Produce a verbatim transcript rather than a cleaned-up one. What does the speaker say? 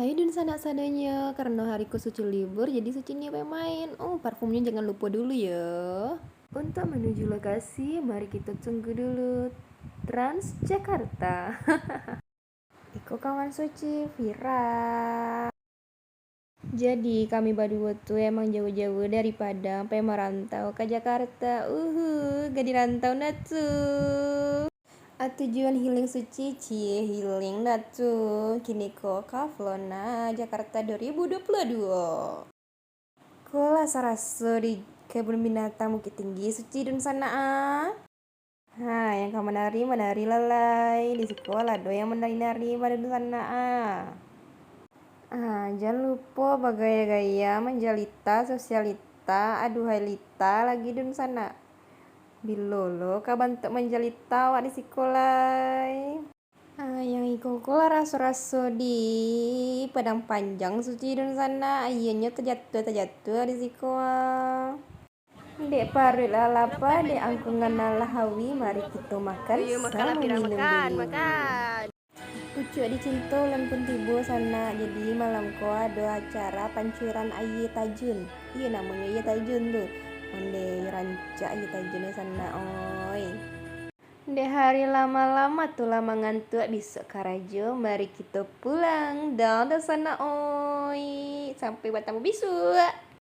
Hai dunsanak sadonyo, karano hari ko Suci libur, jadi Suci nio pai main. Oh, parfumnyo jangan lupo dulu yo. Untuk menuju lokasi, mari kito tunggu dulu Transjakarta. Iko kawan Suci, Vira. Jadi, kami baduo tu emang jauah-jauah dari Padang, pai marantau ka Jakarta. Uhu, gadih rantau nah tu. Ah, tujuan healing Suci, cie healing nah tu. Kini ko ka Flona Jakarta dua ribu dua puluh dua. Ko lah saraso di kebun binatang Bukittinggi, Suci dunsanak ah. Ha, yang ka manari, manari lah lai. Di siko lah ado yang manari-nari dunsanak ah. Ah, jan lupo bagaya-gaya, manjalita, sosialita, aduhai lita lagi dunsanak. Bilo lo ka bantuak manjalita awak di siko lai? Ah, yang iko ko lah raso-raso di Padang Panjang, Suci dunsanak. Ayie nyo tajatuah-tajatuah di siko ah. Dek paruik lah lapa, dek angkungan lah hawi, mari kito makan samo minum dulu. Pucuak dicinto ulun pun tibo sanak, jadi malam ko ado acara pancuran aia tajun. Iyo, namonyo aia tajun tu. Ondeh, rancak aia tajun ni sanak, oi. Dek hari lah malam, atu lah mangantuak, bisuak karajo, mari kito pulang. Dadah sanak, oi. Sampai batamu bisuak.